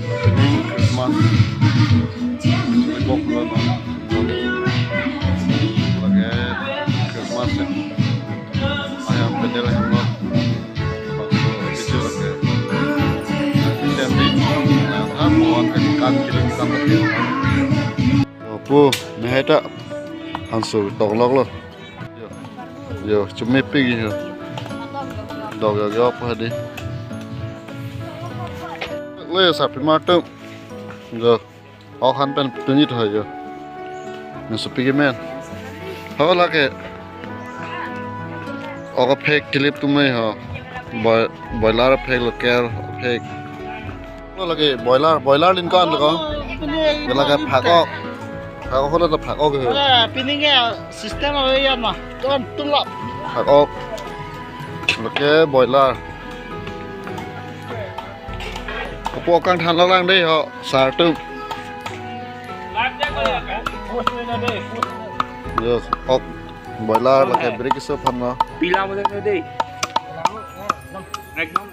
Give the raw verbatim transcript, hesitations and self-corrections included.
Christmas. Bok lo no. Lake Christmas ya. Ayam pedel hem lo. Picture lake. Nanti nanti. Nah, buat kan kirim kan lake. Yo, pu, mehai ta. Hansur tonglok lo. Yo, yo, chumi pik yo. Dok yo yo pa di. Le sa pi mar tu. Yo. Ok han pen pinit ho yo. Nang supi ke men. Ho lake. Ok phek kilip tumai ho. Boy-, boiler phek, local phek. Lo lake boiler, boiler lin ko-an lo ko. Pini Lake phak ok. Phak ok, holo ta phak ok ho. Wala, pini ke system ave ya ma. Ton tulap. Phak ok. Lake boiler. Kapu kangthan lo lang dei ho, sar tu. Yes, ok. Boiler lake brick iso phan lo. Pila mo de. Ekdom.